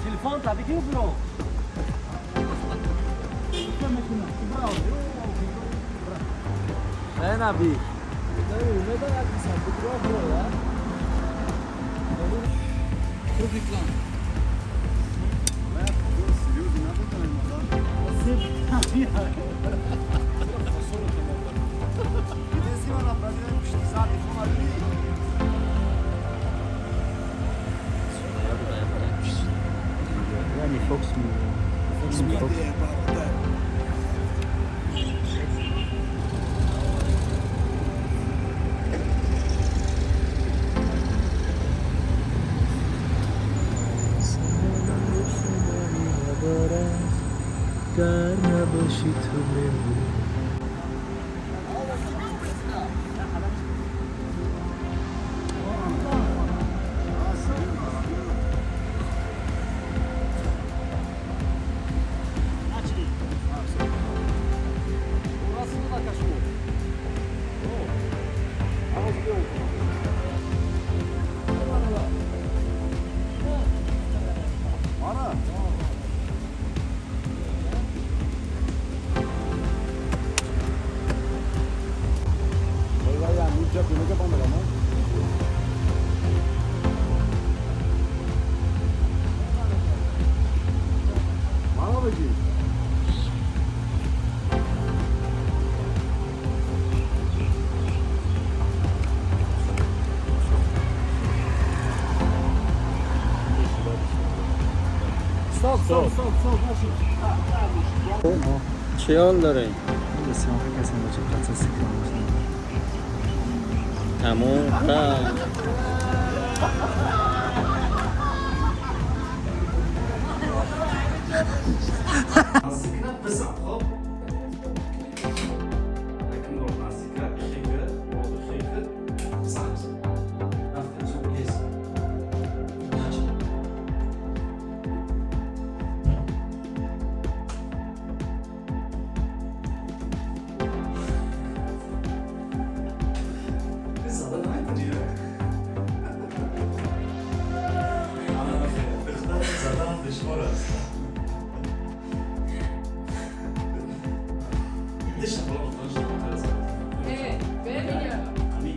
Телефон та бигир, бро. Не наби. Крупный план. Яъне Фокс ми. Фокс. Гар набошӣ, ту мемонӣ. Стоп, стоп, стоп, стоп. چه حال داره؟ کسی باشه процесс. تموم. Наздикна бизан, хоб. Якм бор наздика, хека, хека, бизан. Рафтем зуд ез. Начали. Зада наметонӣ? Задан душвор аст. Deixa eu Э, бе.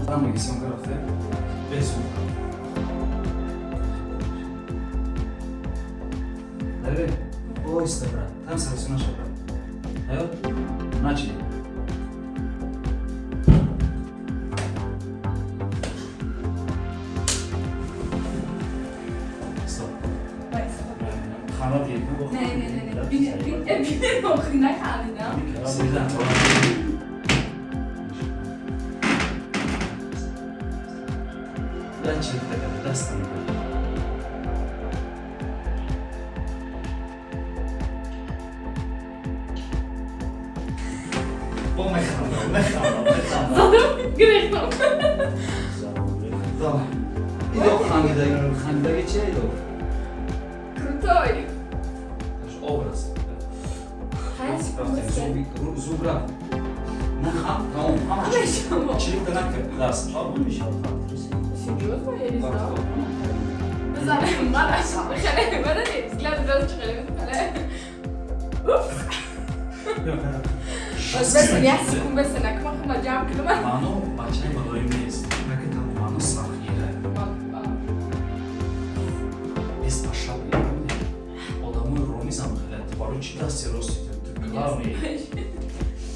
Рамаги съёмка рафте? Без звука. Даре, оҳиста, брат. Там сразу наша, брат. Аё? Начали. Стоп. Хана диет. Не, не, не, не. Бине, бине, бине, охи нахандидам. Сида. Я чирта дастам. Бо механдам, механдам, механдам. Задам гирехтам. Давай. Идо хандидаги, хандидаги чи идо? Крутой. Образ. Хай. Зуб рафт. Нахам, тамом. Ҳамаи шумо. Чирикта накард. Даст. Серьезно? Я не знала. Бизанем, мараш. Хеле, бадани, взгляд дал чхеле, хеле. Уф. Бас бес, як секунд бес, накма хума ҷамъ кунам. Маъно бачаи мулоим нест. Маъно сахтгира. Нест ба шаб одамои ромизам хеле. Барои чӣ дасти рости ту главный?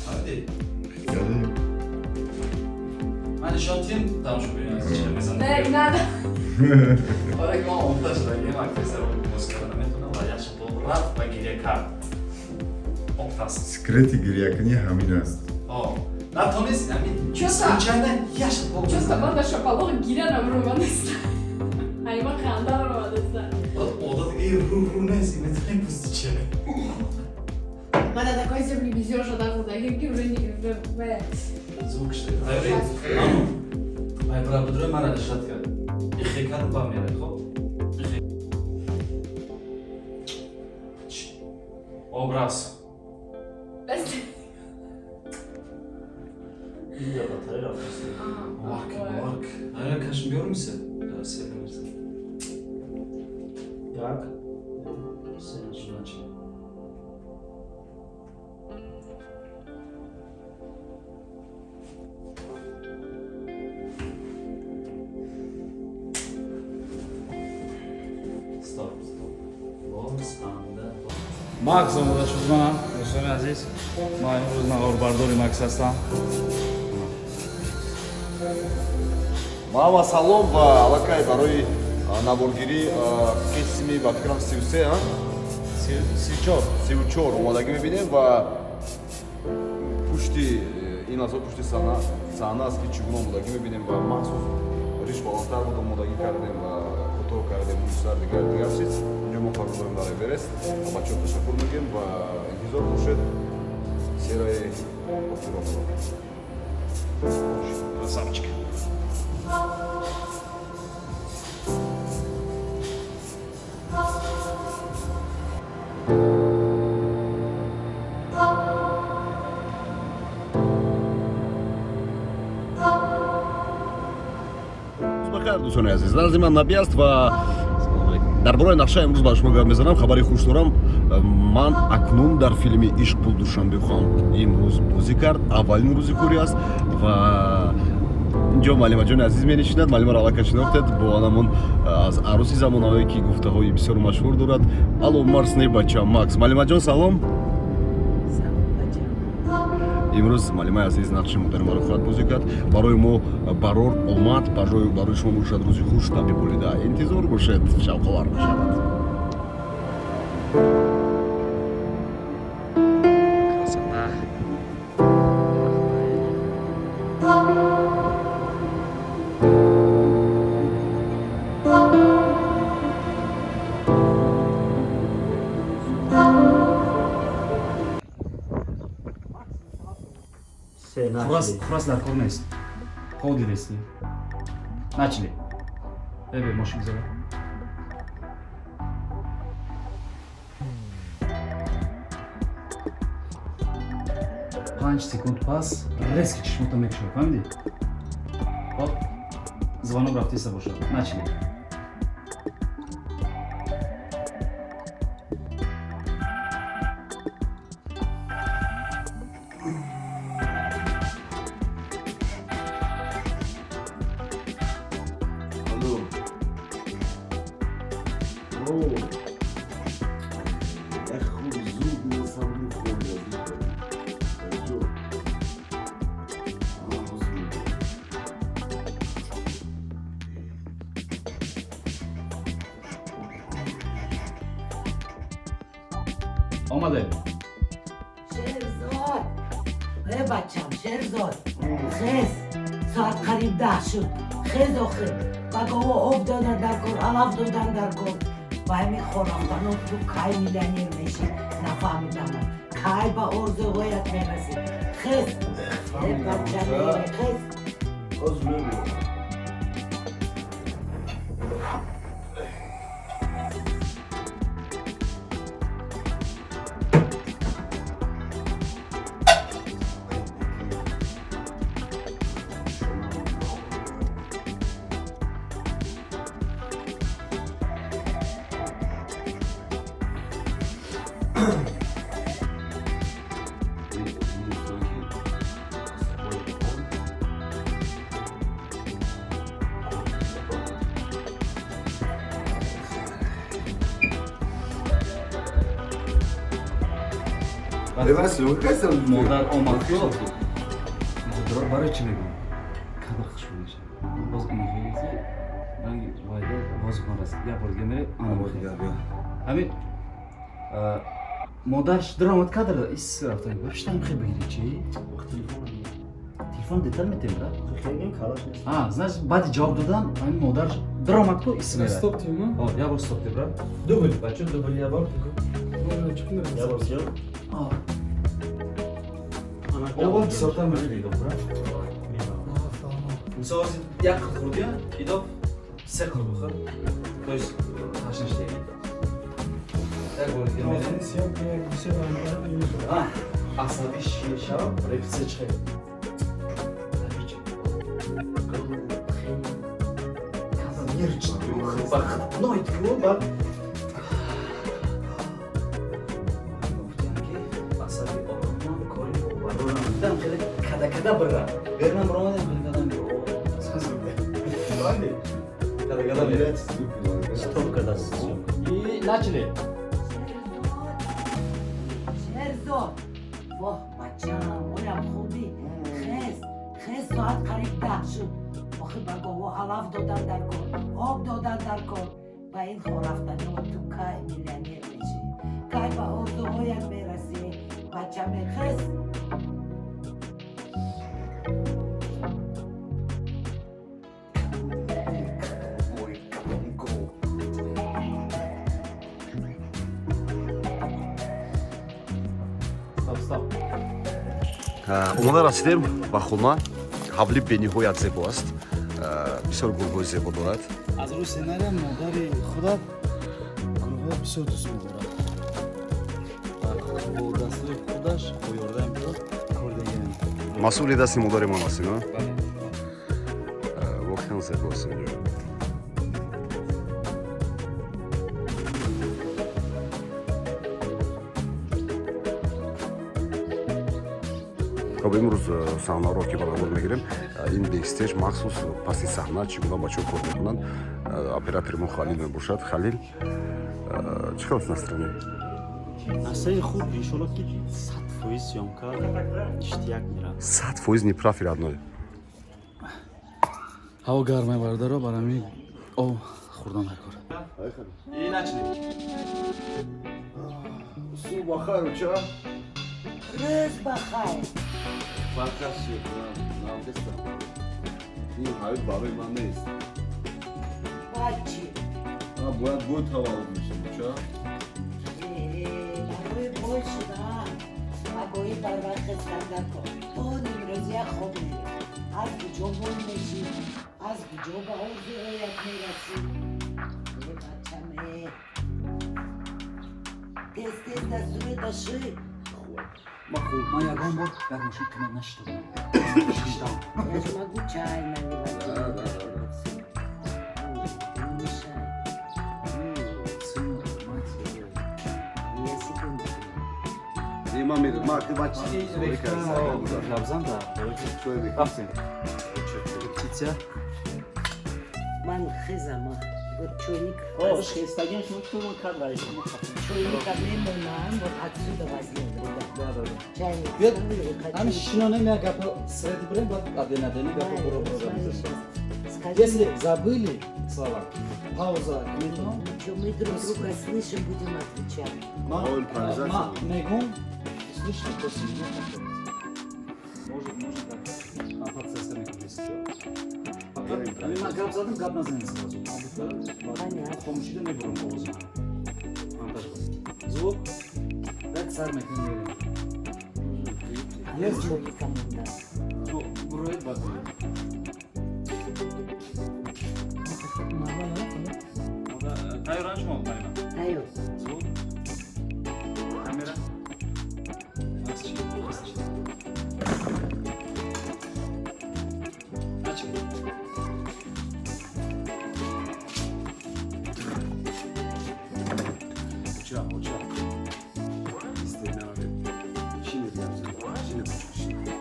Фаҳмидӣ? Ман нишон тим тамошобини азиз, чӣ мезанам. Не, надо. Оре, ки ман омӯхта шудагиам, актрисаро боз карда наметавонам ва як шапалоқ рафт ва гиря кард. Октас. Секрети гирякунӣ ҳамин аст. О, натонист, ҳамин Чё за? случайно як шапалоқ. Чё, ман дар шапалоқ гиря намромадаста. Ай, ман ханда ромадаста. Одат эй ру ру нест, метавонӣ пусти че. Ман до такой степени бисёр шуда задагим, ки уже не Звук шуд. Тайёрӣ? Ану. Ай, брат, бидрои мара лежат кард. Ихе кард, ба мерай, хоб? Ихе. Образ. Даст. Инҷа батарея рафтаст. Бовар кун, бовар кун. Ана кашм биёрмиса? Се бимирса. Як, ду, се. Начали. Стоп, стоп. Боз ханда. Макс омода шуд манам, дӯстони азиз. Ман имрӯз наворбардори Макс ҳастам. Мама, салом ва аллакай барои наворгирӣ қисми, ба фикрам, 33, а? 34. 34 омодагӣ мебинем ва пушти ин лаҳза пушти саҳна аст, ки чӣ гуна омодагӣ мебинем ва махсус риш баландтар буд, омодагӣ кардем ва кӯтоҳ кардем, мӯйсар, дигар дигар чиз. Инҷо мо қарор дорем дар Эверест. Бачаҳо, ташаккур мегӯем ва интизор бошед серияи охиронро. Красавчик. Бахайр, дӯстони азиз. Назди ман Наби аст ва дар бораи нақша имрӯз ба шумо гап мезанам. Хабари хуш дорам: ман акнун дар филми «Ишқ бул Душанбе» хоҳам имрӯз бозӣ кард. Аввалин рӯзи корӣ аст ва инҷо муаллимаҷони азиз менишинад. Муаллимаро аллакай шинохтед, бо анамон аз арӯси замонавое, ки гуфтаҳои бисёр машҳур дорад: «Алло, Марс не, бача, Макс». Муаллимаҷон, салом. Имрӯз муаллимаи азиз нақши модари маро хоҳад бозӣ кард. Барои мо барор омад, барои шумо бошад рӯзи хуш таби болида. Интизор бошед, шавқовар мешавад. Красота. Се. Хурас, Начали. хурас дар кор нест. Хоб дидести. Начали. Бебе, мошин гузара. 5 секунд пас резко чишмота мекушоӣ, фаҳмидӣ? Хоп, звонок рафтиста бошад. Начали. Алло. О, як хуби зуд мерасам, рӯ холи аз ин ҷо. А, ҳозир мебинам. Омадем. Шерзод, э, бачам, Шерзод, хез, соат қариб 10 шуд. Хез, охир ба гово об додан дар кор, алаф додан дар кор. Ба ҳамин хорафтано ту кай миллионер мешӣ, нафаҳмидам. Кай ба орзуҳоят мерасӣ? Хез, э, бачам, хез. Ҳозир мебинам. Модар омад. Барои чӣ мегӯям, кадр хушбӯ мешавад. Боз ин хеле ранги вайда воздух нарасид. Як бор дига мере. Ҳамин модарш даромад кадр, ис рафта баштам, хел бигири чӣ? Телефон детал метем, брат. А, значит, баъди ҷавоб додан ҳамин модарш даромад ку, ис мера. Стоп тим. О, як бор стоп ти, брат. Дубль. Бачо, дубль я бор. Я бор сделал. Оба бисёртар мегири идоб, брат. Мисол, ҳозир як қил хӯрдия, идоб се қил бихӯр. То есть ташнаш деги. бор дига мерем. Асабӣ шав, репетиция чӣ хел? Асаби оромам, кори боварорам. Дидам хеле када-када бирам. Берунам баромадам, хеле кадам када-када мерам. Стоп кадаст. И начали. Шерзод, воҳ бачам, оям хубӣ? Хез, хез, соат қариб 10 шуд. Охи ба гово алаф додан дар кор, об додан дар кор. Ба ин хорафтаниҳо ту кай миллионер мешӣ? Кай ба орзуҳоят мерасӣ? Бачаме, хез. Стоп, стоп. Омода расидем ба хона. Ҳавли бениҳоят зебо аст, бисёр гулҳои зебо дорад. Аз рӯи сценария модари худат гулҳоро бисёр дӯст медорад. Бо дастури худаш, бо ёрдами худ кор деган. Масъули дасти модари ман ҳастем, а? Воқеан зебост инҷо. Хоб, имрӯз саҳнаро ки ба навор мегирем, ин бекстейдж, махсус паси саҳна чӣ гуна бачаҳо кор мекунанд. Оператори мо Халил мебошад. Халил, чӣ хел аст настроение? Настроение хуб, иншолло ки 100% съёмка иштияк мерад. 100% не профи, родной. Ҳаво гармай, бародаро, бар ҳамин об хӯрдан дар кор. И начали. Субҳ бахайр, уча. Рӯз ба хайр. Фарқаш набестам, ин ҳаёт барои ман нест. Бачи? Ман бояд бой таваллуд мешам, уча. Барои бой шудан пагоҳӣ барвақт хестан дар кор. То нимрӯзия хоб мерӣ. Аз куҷо бой мешӣ? Аз куҷо ба орзуҳоят мерасӣ? Э, бачаме, тез тез дастурета шӯй. Ман ягон бор дар мошин қимат нашида будам. Шиштам. Я же могу чай наливать. Не мешай. Сыну, мать. Я секунду. Ман мерам, ман бачи. Гапзан да. Рафтем. Репетиция. Ман хезама. Вот чойник. О, хестагиам шумо чӣ мо кадр ай шумо хафа. Чойника мемонам, вот отсюда возьмем, ребят. Да, да, да. Чайник Бед, ставлю и хочу. Ҳами шинонем, як гапа среди бурем, баъд адена адена гапа буро буро. Смотри, сейчас. Скажи. Если забыли слова, пауза кунед. Ничего, мы друг друга слышим, будем отвечать. Ма О, импровизация. ма мегум, слышите, после меня повторите. Может так. Ман процесс мекунем, если что. Ами ман гап задам, гап назанед сразу. Понятно. Хомӯшида мебурам овози ман. Монтаж кун. Звук. Баъд сар мекунем, мерем. А чойника монда. Ну, буроед, баъд мерем. Тайёран шумо, Марима? Тайёр. Звук. Камера. Аз чӣ? Аз чӣ? Начали. Уча, уча. Истед наравем. Шинед, гап зан. Шинед, шинед.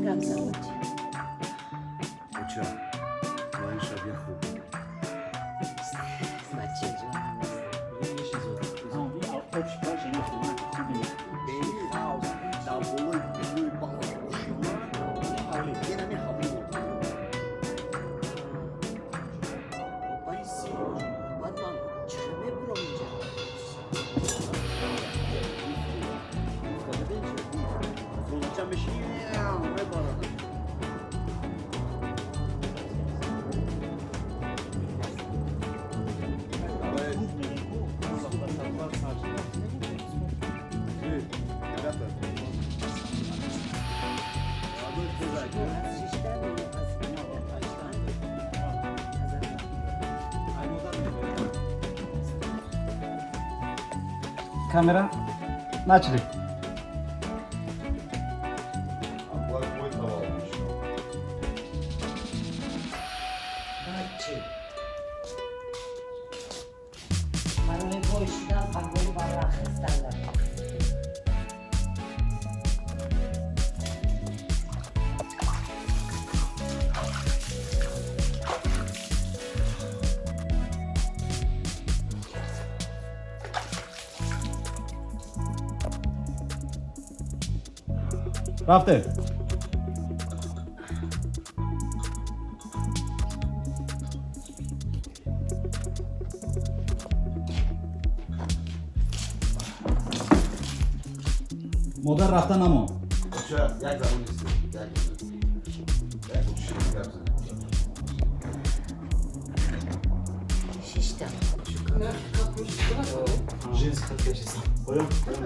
Гап зан, бача. Уча, ман ин шаб як хоб дидам. Камера. Начали. Бояд бой таваллуд мешавад. Бачи, барои бой шудан пагоҳи барвақт хестан дар кор. Рафтем. Модар рафта намон. Бача, як забон нест, як як ширин гап занем. Шиштам. Женский хат кашисан. Поён, поён.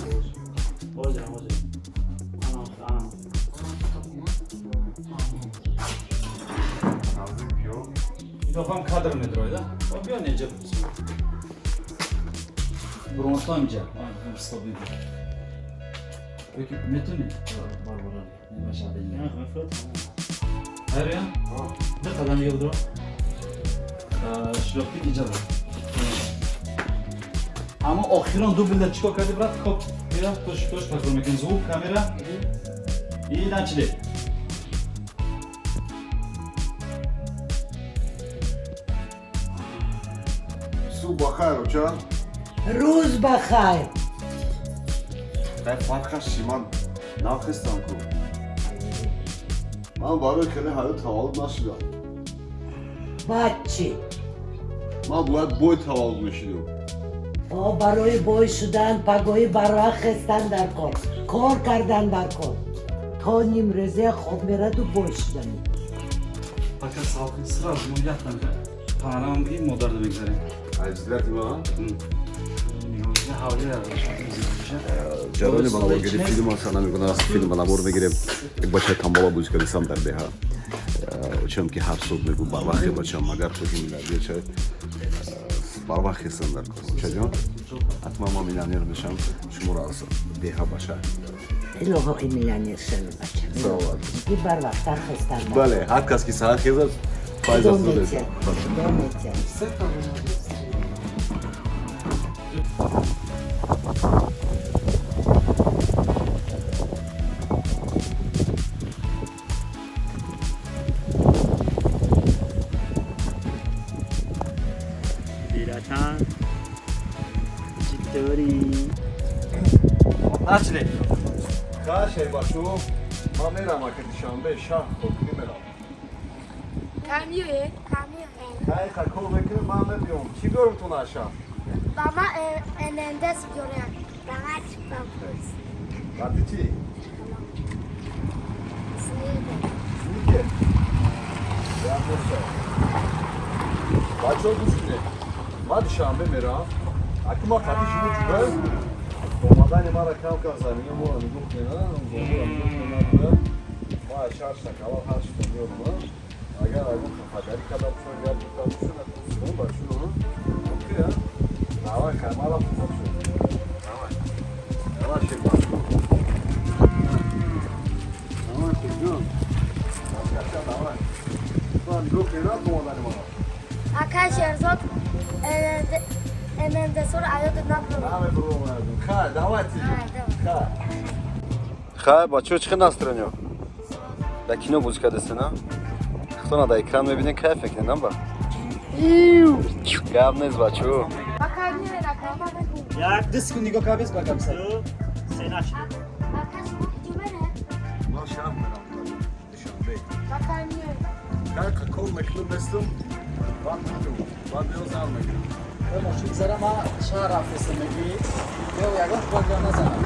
Ҳозир, ҳозир. Ана, ана. Наздик биё. Илофам кадр медроида. Биё, неҷа буромастам инҷа. Стоп. Ёки метуни? Барбара. Хайрия? Ду қадам дига будро. Шлёпки иҷа буд. Аммо охирон дублда чикор кардӣ, брат? Хоб, бия, тош тош такрор мекунем. Звук, камера. И начали. Субҳ бахайр, оча. Рӯз бахайр. Дай, фарқаш чи? Ман нахестам ку. Ман барои хеле ҳаёт таваллуд нашудам. Баъд чӣ? Ман бояд бой таваллуд мешудам. О, барои бой шудан пагоҳи барвақт хестан дар кор, кор кардан дар кор. То нимрӯзе хоб мераду бой шудани. Пока салқин, сразу мо яхтан панорамам биги, модарда мегзарем. Айзляти ман. Ҳавли. Ҷараёни банавогирӣ филм аст, намегуна филм ба навор мегирем. Як бачаи тамбола бозӣ кардисам дар беҳа. Очам ки ҳар субҳ мегӯ барвақте, бачам, магар ту ки миллиардер шавед, барвақт хестан дар кор. Очаҷон, ҳатман ман миллионер мешавам, шуморо аз деҳа ба шаҳр. Илоҳо, миллионер шави, бачам. Саломат. Ки барвақттар хестан дар. Бале, ҳар кас ки саҳар хезад, файз Худо аз худ. метиҳад, Худо метиҳад. Братан, чӣ дорӣ? Начали. Хашай, бачо, ман мерам ака Душанбе, шаҳр кокунӣ мерам. Камиё, камиё. Кай ха кор мекунем, ман мебиём. Чӣ биёрам ту на шаҳр? Ба ма МНДС биёрем. Ба ма памперс. Баъди чӣ? Сникер. Сникер. Як боша. Бачаҳо, гӯш кунед. Ман Душанбе мерам. Аки ма қати шумо ҷура омадани мара кам кам замина моро нигоҳ кунед, бозора нигоҳ кунед. Набуда ма аз шаҳр шакалал ҳар чизо меёрам. Агар ягон хафагарӣ карда бошам, гап гуфта бошам, сиён бачо. Окей, давай, хай, мара фурсат шуд. Давай, давай, шербачо. Давай, шерҷон. Давай, нигоҳ кунед омадани мара. Ака Шерзод, МНДС-ро аёдат набурам. Хай, давайте. Хай. Хай, бачаҳо, чӣ хел настроение? Дар кино бозӣ кардастена? Худтона дар экран мебинед, кайф мекунед, на ба? Гап нест, бачаҳо. Як, Ду секунд нигоҳ кардес ба капса. ду, се, начали. Ака, шумо куҷо мере? Ман шаҳр мерам, Душанбе. Кай кор мекунам, местам, баъд мекунам, баъд мео зан мекунам. Мошин зара, ма шаҳр рафтестам, мегӣ. Ё ягон гап назанам.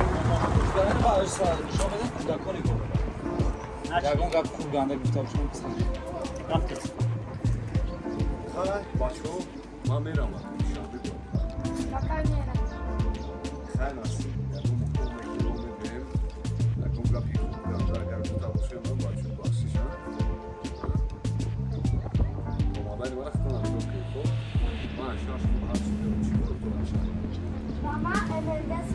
Ба нишон медем кӯдакони кор. Ягон гап хуб ганда гуфта бошам. Рафтем. Хай, бачаҳо, ман мерам Душанбе. Хай, насиб, ягон кор мекунам, мебием. Ягон гапи хуб ганда агар гуфта бошем, бачаҳо, бахшиш. Омадани мара худтона нигоҳ кунед, хоб? Ман шаҳр шумо ҳар чиз меёрам. Чӣ биёрам ту шаҳр? Ба ма МНДС.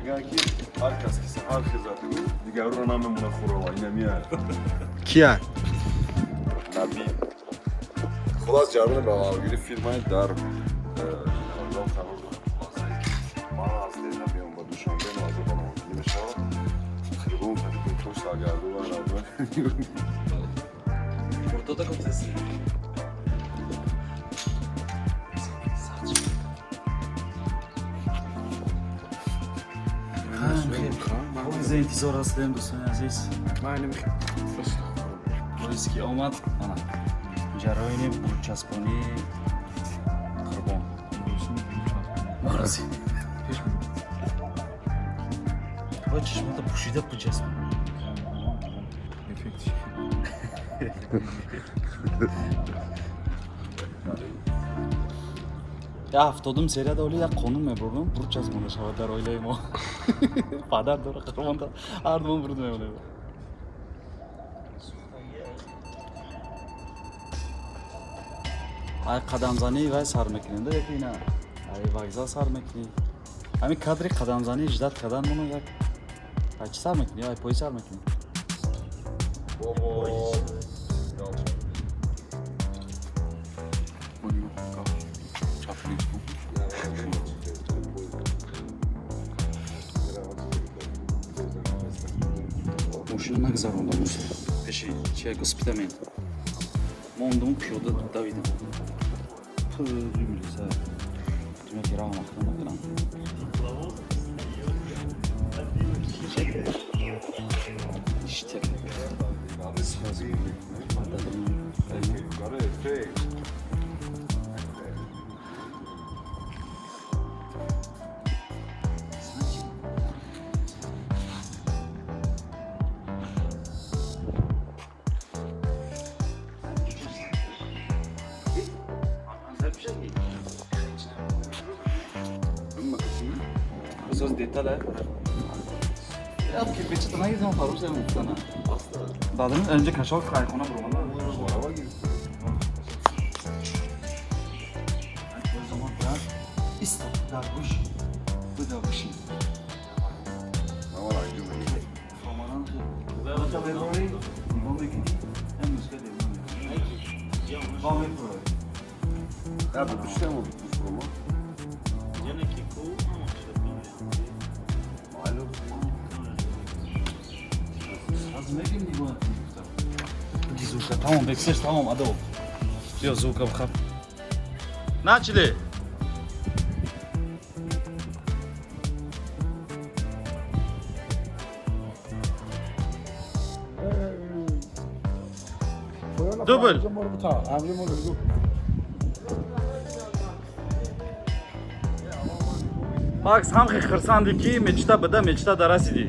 Мегӯянд, ки ҳар кас ки саҳар хезад, дигарро намемона хӯрова. Инамия. Кия? Наби. Хулас, ҷараёни баваргири филмай дар анҷом қарор дорад. Хуласае ки ман аз дер набиём ба Душанбе, назо ба навогирӣ мешавад. Хирбон то саргардон равад. Бурдода гуфтаси. Боз интизор ҳастем, дӯстони азиз. Боиз ки омад, ана ҷараёни бурчаспонии Қурбон. Марози. Бояд чишмота пӯшида бучаспон. Я 70-ум серияда оли як қонун мебурдам, бурчаспонда шавад дар оилаи мо. Падар дора, Қурбон дора, ҳардумон буруд мемонем. Ай қадамзанӣ вай сар мекунем да, яки ина ай вокзал сар мекунӣ. Ҳамин кадри қадамзанӣ ждать кардан моно як ай чӣ сар мекунӣ? Ай пои сар мекунӣ. Бобо. Мошина нагзарондам пеши чи як госпитамен. Мондум, пиёда давидам. Пули милиса. Тумаки раҳ маҳкам накунам. Ништяк. Söz detale. Ya kirpiçi tana gideceğim, faruş da muhtana. Dadının önce kaşok kaykhona burmalar. O zaman biraz istop da kuş. Bu da kuşun. Тамом, бексеш, тамом, адо. Биё, звука бихаб. Начали! Дубль! Макс, ҳам хе хирсанди ки мечта буда, мечта дарасидӣ.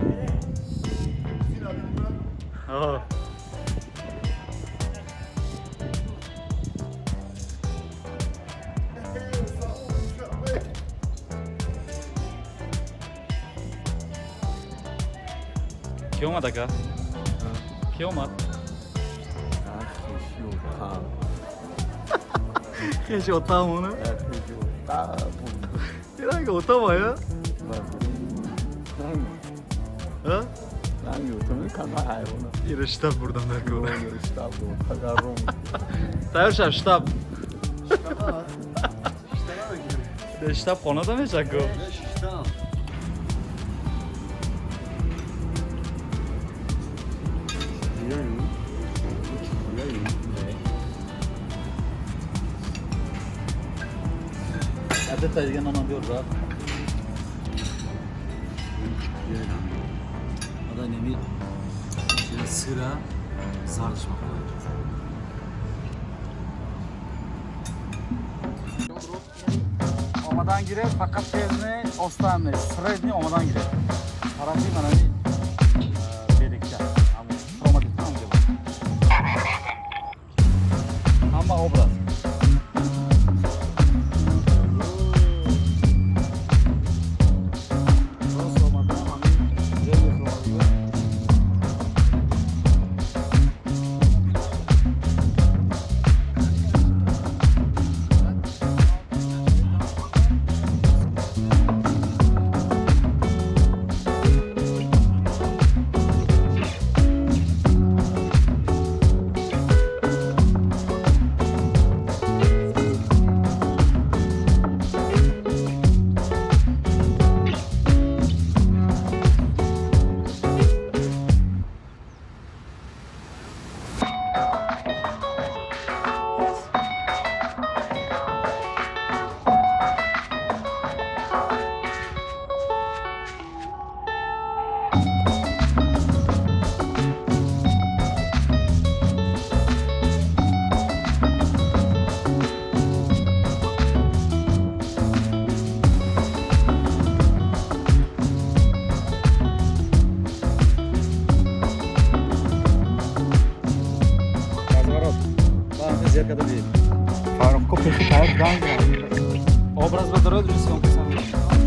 Ки омад, ака? Ки омад? Хеши отамона? Ранги отамая? А? Ира штаб бурдам дар кор. Тайёр шав, штаб. Штаб хонада мешак ку. Adeta diga нонам биёр, брат. Ада неми сыра зардш махӯрад. Омадан гиред, фақат тезне, остан не, средний омадан гиред. Тарафи манами берикча. Омадитон онҷо. Ҳама образ. Образ ба дорад, уже съёмка сар мешавад.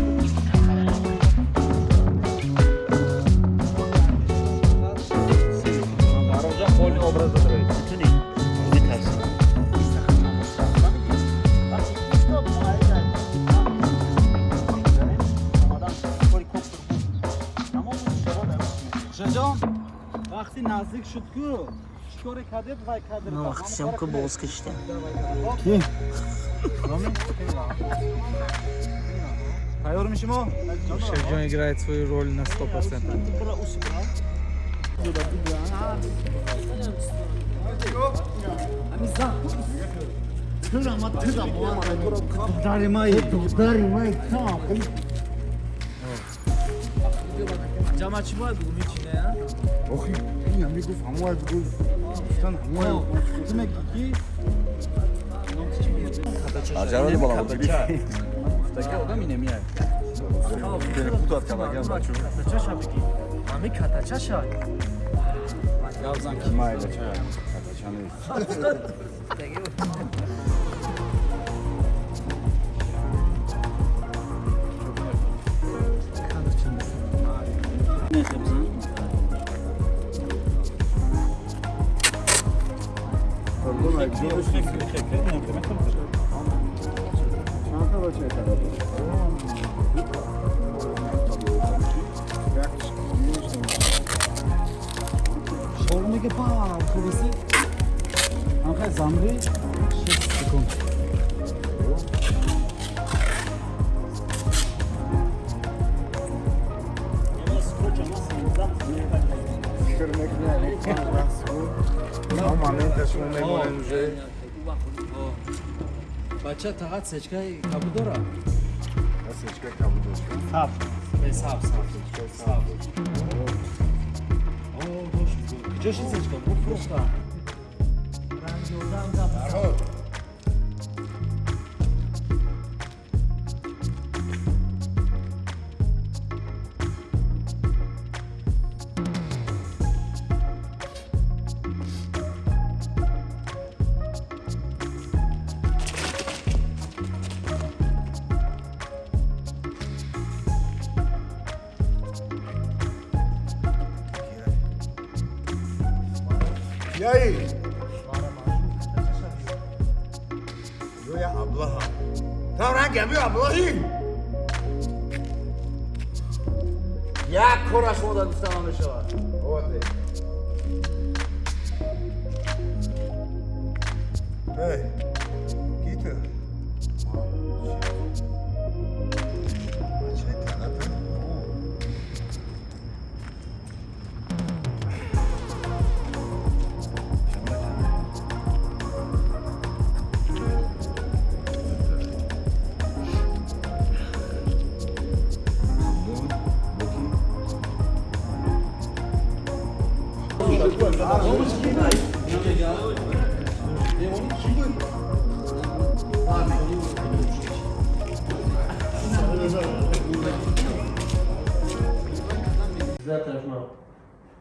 Дароҷа полный образ ба дорад. Метунӣ? Метарсӣ. Хушаҷон, вақти наздик шуд ку, чӣ коре кардед вай кадр? Ман вақти съёмка боз кашидам. Ки? Тайёр мешимо? Шерҷон играет свою роль на 100%. Ҷама чӣ бояд бугум, ҳичи не? Охи, ин мегуфт, ҳамоя бугу. Гуфтан ҳамоя. Ту мегӣ ки Аҷарони боло гуфтаги одам инемияй. Путат кардагиам бачо. Катачаша бигӣ. Ҳами катачаша. Гап зан ки. Майла ча. Катача нест. Нехе бизан. Чанд та бача када дорад? Як Шор меге ба хубиси. Ҳамхай замри 6 секунд. Фикр мекунӣ, чанд вақт секунд. Он момента шумо мемонед уже. Бача тағат сечкаи кабуд дора? Сечка кабуд дошт. Сабз. Не, сабз, сабз. Сабз. О, бош. Куҷо шид сечка? Бу фурӯхта. Ранги одам гап. Яй! Ё я аблаҳа. Там ранги ами аблаҳи. Як кора шумо дар гуфта намешавад. Оваде. Эй, ки ту? Бачаи талата?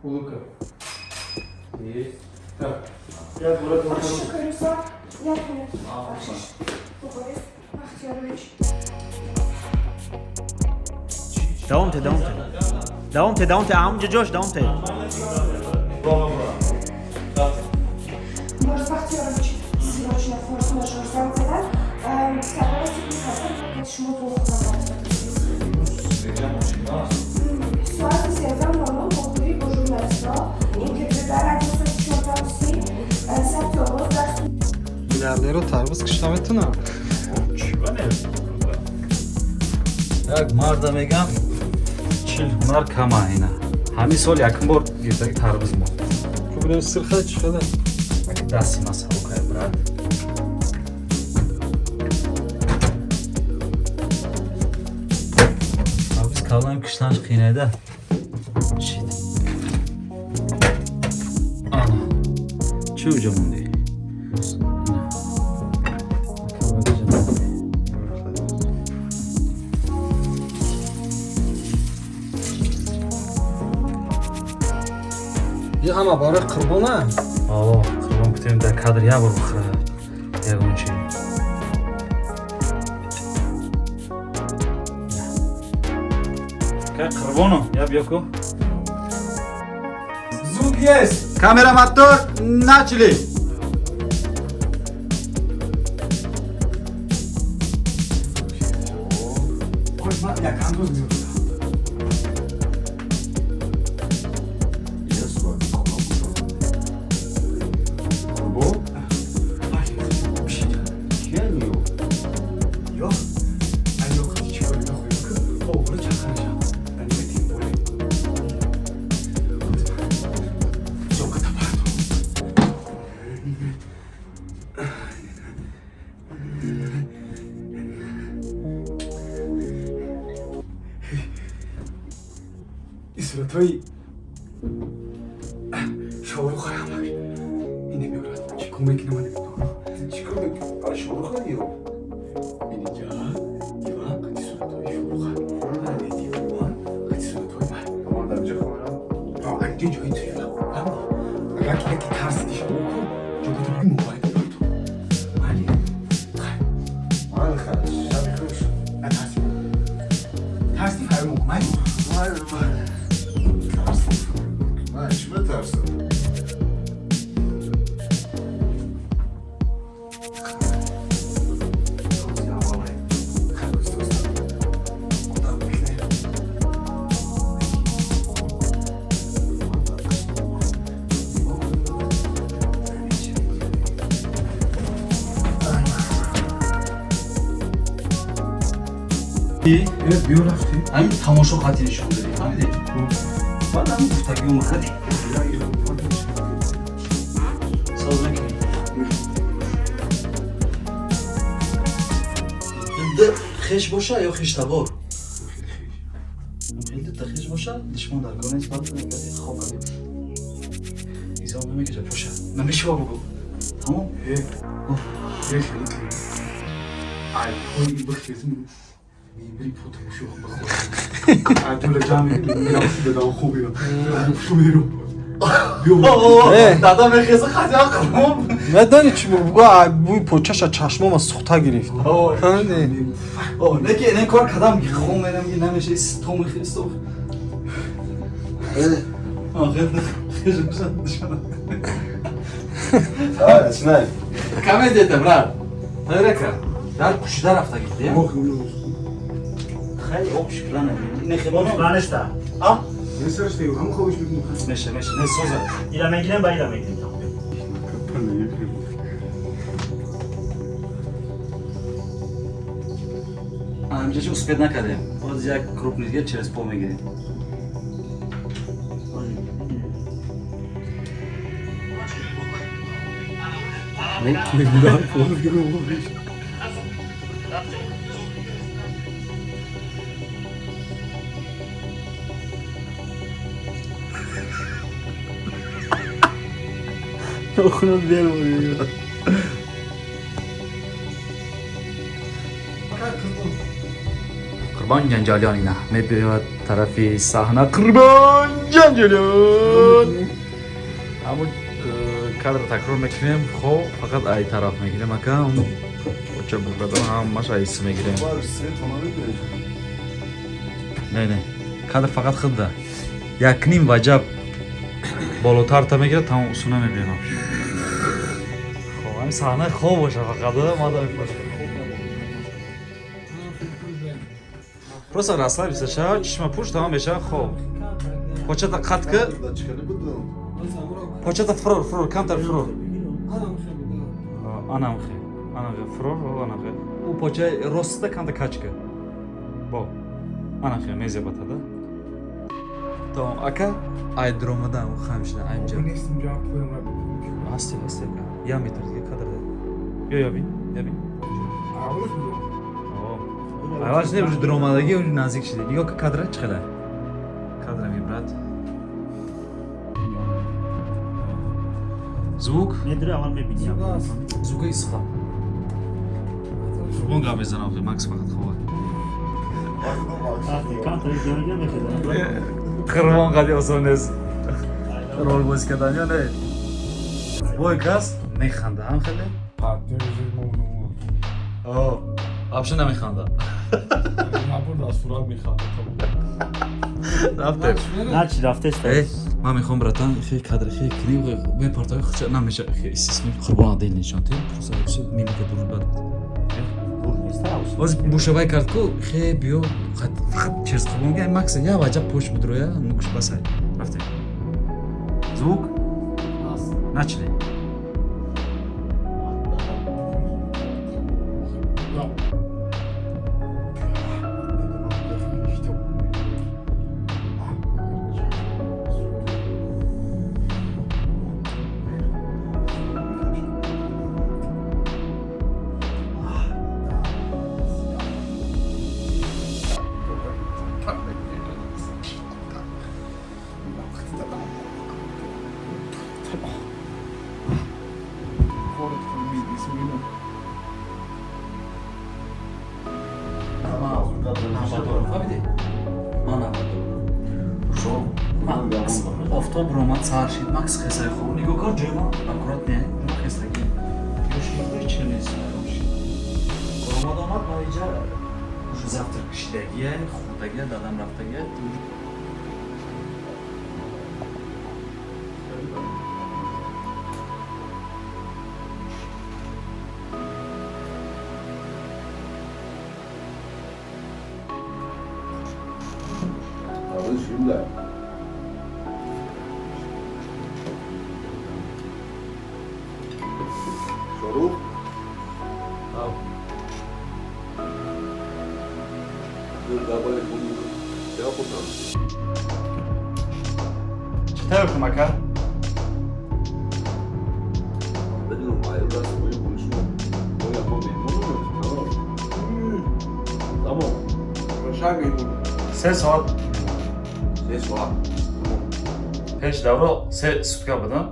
Улыбка. Есть. Так. Бахшиш, Як Бахшиш. Мубориз Бахтиёрович. Давом те, давом те. Давом те, давом те. Ҳамунҷа ҷош давом те. Мубориз Бахтиёрович, срочно форс-мажор занг задан. Сарпарасти кадр шумо вохӯрам. Соати 13:00 вохӯрӣ бо журналистҳо, интервю дар радио соати 14:30, сабти овоз дар Миллиардерро тарбуз кишта метунам. Як марда мегам, 40 ҳунар кама ина. Ҳамин сол якум бор гирифтаги тарбуз мо. Кубинем сирха чӣ хеле? Аки дасти ма сабукай, брат. Тарбуз калонам киштанаш қийнайда. Шит. Ана. Чӣ уҷа мондӣ? Ина. Ака, бояд уҷа мондӣ. Ё ҳама барои қурбона? О, қурбон кутем, дар кадр як бор бихӯра. Ягон чи. Қурбону, я биё ку. Звук есть. Камера, мотор, начали. Суратҳои Шоҳрух ҳамаш ин намеорад. Чӣ кор мекунам, ман намедонам. Чӣ кор мекунӣ? Шоҳруха ё? Инҷа диван қати суратҳои Шоҳруха. Ана диван қати суратҳои ман. Ман дар инҷа хонам. Анҷа ҷои туи фаҳмидӣ? Агар ки яке тарсиди шумо ку, ҷогото биги мобайл биёр ту. Майли? Хай. Майли, хай. Шаби хуш. Натарси. Тарсиди фаромӯ кун, майли? Майли, майли. Ман чӣ метарсам? Биё рафтем. Ҳамин тамошо қатъи нишон додӣ, фаҳмидӣ? Баъд ҳамин гуфтагиё махадӣ. Соз мекунем. Д хеш боша ё хештабор? Хеле та хеш боша, душман дар кор нест, баъд мегади хоб кардӣ. Изом намекаша, поша. Намешава бугу. Тамом? Э, хеле ки. Ай, пои бихезм. Мебри по тамошо бихор. Ай, тула ҷамъ мекунем, дадам хуб ё. Шу меру. Дада мехеза хати қурбон. Медонӣ чӣ бугу? Бӯи почаша чашмома сухта гирифт. Фаҳмидӣ? О, неки не кор кадам ки хом мерам ки намеша исто мехесто. Охир хеш боша душман. Давай, начинай. Комедия, брат. Тайрака. Дар пушида рафта гирди. Хеле общий план. Не хебоно. Планешта. А? Ҳам Меша, меша, не соза. Ила мегирем, ба ила мегирем. Ҳамҷа чи успеть накардем. Боз як крупный дига через пол мегирем. Қурбон Ҷанҷолиён ина мебиёд тарафи саҳна. Қурбон Ҷанҷолиён. Ҳамун кадр такрор мекунем, хоб фақат ай тараф мегирем, ака оча бурдадан ҳамаш айс мегирем. Не, не, кадр фақат худда. Якним ваҷаб болотарта мегирад, тамом усуна мебинам. Хоб, ҳамин саҳна хоб боша фақат, мадам просто расслабиться шава, чишма пуш, тамом мешава хоб. Почата қат ки, почата фурор, фурор, камтар фурор. Анамхе, анамхе, фурор, анамхе. У поча роста камта качка. Бо. Анамхе мезебата, да? Тамом, ака, ай дромадан хамшина, айнҷа. Ҳасти, ҳасти, ака. Я метр дига кадр да. Ё, ё бин, ё бин. Аввалш не, уже дромадаги, уже наздик шиди. Нигоҳ ка кадра чӣ хела? Кадра ми, брат. Звук? Медри аввал мебини. Звука исха. Қурбон гап мезанам, охи, Макс фақат хова. Қурбон қади осон нест. Рол бозӣ кардан ё не? Бой кас механда, ҳам хеле? О, вообще намеханда. Набурд аз сурат механдад. Рафтем. Начи рафтест. Ман мехоҳам, братан, хе кадр хе кунем, мепартои хуча намеша, хе истисми қурбон адил нишон тем, просто мимика дуруст бад. Бур нест. Боз бушавай кард ку хе биё фақат через қурбон гай макс я ваҷа пош будроя нукш басай. Рафтем. Звук? Начали. Фаҳмидӣ? Ман навадорам. Офтоб ромад, саҳар шид, макс хесай хоб. Нигоҳ кар, ҷои ман аккурат не, ҷои хестагӣ. Ёши чи нест. Омад омад ма иҷа ушу завтрак кишидагия, хӯрдагия, дадам рафтагия. Шорух? Чӣ тайёр кунам, ака? Се соат. 3 соат. Пеш давро се сутка будам.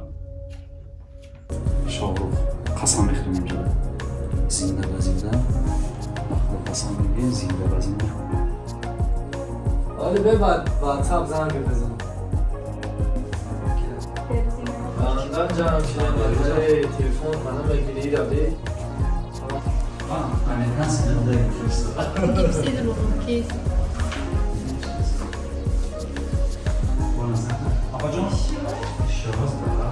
Шоҳрух, қасам мехӯрем инҷо. Зинда ба зинда. Ба худо қасам мегӯем, зинда ба зинда. ولی به واتساپ زنگ بزن. بندم جانم چیزم تلفن منم بگیری رفتی. Американский. Кейс. Апаҷон, шоз да.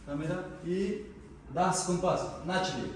Камера и 10 секунд пас. Начали.